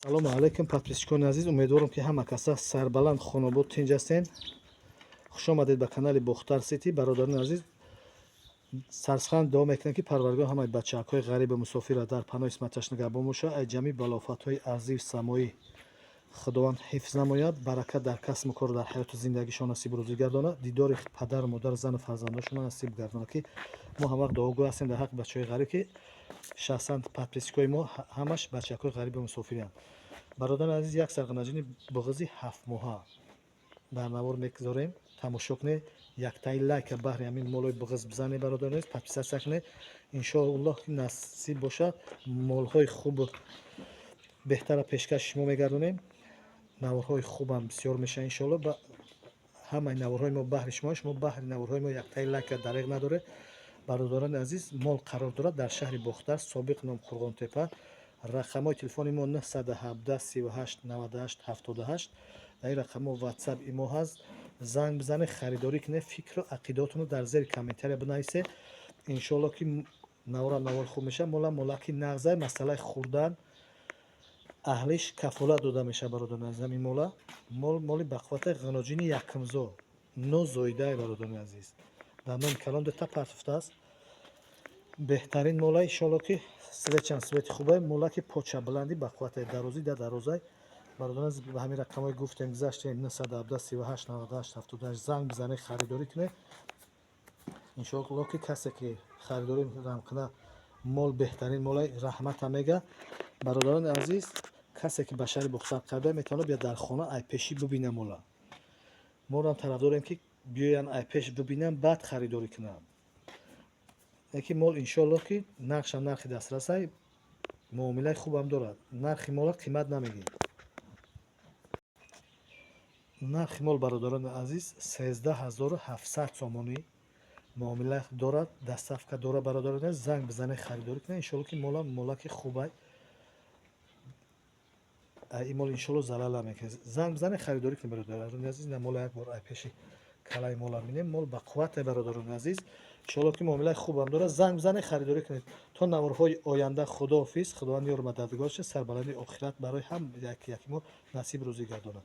Салому алайкум, подписчикони азиз. Умедворам, ки ҳама каса сарбаланд, хонобод, тинҷ ҳастен. Хуш омадед ба канали Бохтар Сити. Бародарони азиз, сарсхан дуо мекунем, ки Парвардигор ҳамаи бачаакҳои ғарибу мусофирро дар паноҳи исматаш нигаҳбон бошад, аз ҷамъи балофатҳои арзию самоӣ Худованд ҳифз намояд, баракат дар касбу кору дар ҳаёту зиндагишон насиб рӯзӣ гардонад, дидори падару модар, зану фарзандошонро насиб гардонад, ки мо ҳамвақт дуогӯ ҳастем дар ҳаққи бачаҳои ғариб, ки шахсан подписчикои мо ҳамаш бачаакҳои ғарибу мусофириянд. Бародари азиз, як сар ғанаҷини буғизи 7 моҳа дар навор мегузорем, тамошо кунед. Яктаи лайка баҳри ҳамин молои буғиз бизанед, бародари азиз, подписаться кунед. Иншоаллоҳ, ки насиб бошад, молҳои хубу беҳтара пешкаши шумо мегардонем. Наворҳои хубам бисёр мешавад, иншоалло. Ба ҳамаи наворҳои мо баҳри шумо, шумо баҳри наворҳои мо яктаи лайка дареғ надоред. Бародарони азиз, мол қарор дорад дар шаҳри Бохтар, собиқ ном Қурғонтепа. Рақамҳои телефони мо 917 38 98 78. Дар ин рақамҳо Ватсап, имо ҳаст. Занг бизанед, харидорӣ кунед, фикру ақидаотонро дар зери комментария бинависед. Иншоалло, ки наворам навори хуб мешавад, молам молаки нағзай. Масъалаи хӯрдан, аҳлиш кафолат дода мешавад. Бародарони азиз, ҳамин мола мол, моли бақуввати ғаноҷини якумзо нозоидае. Бародарони азиз, дандони калон дута партофтааст. Беҳтарин мола, иншоалло, ки цветам цвети хубае. Молаки поча баланди, бақуввате, дарозӣ да дарозай. Бародарон азиз, ба ҳамин рақамҳое гуфтем, гузаштем, 917 38 98 78 занг бизанед, харидорӣ кунед. Иншоалло, ки касе ки харидорӣ кунад, мол беҳтарин молаи, раҳмата мега. Бародарони азиз, касе ки ба шаҳри Бохтар қариб, метавонад биёд, дар хона айпешӣ бибина мола. Моро тарафдорем, ки биёянд, айпеш бибинанд, баъд харидорӣ кунанд. Яки мол, иншоалло, ки нархшам нархи дастрасай, муомилаи хубам дорад. Нархи мола қимат намегирад. Нархи мол, бародарони азиз, 13 700 сомонӣ. Муомила дорад, доставка дорад. Бародарони азиз, занг бизанед, харидорӣ кунед. Иншоалло, ки мола молаки хубай. Ин мол, иншоалло, залал намекунад. Занг бизанед, харидорӣ кунед. Бародарони азиз, ина мола як бор ай пеши калаи мола бинем. Мол ба қуввате, бародарони азиз. Иншоалло, ки муомилаи хубам дорад. Занг бизанед, харидорӣ кунед. То наворҳои оянда худоҳофиз. Худованд ёру мададгор шад, сарбаландии охират барои ҳам яки яки мо насиб рӯзӣ гардонад.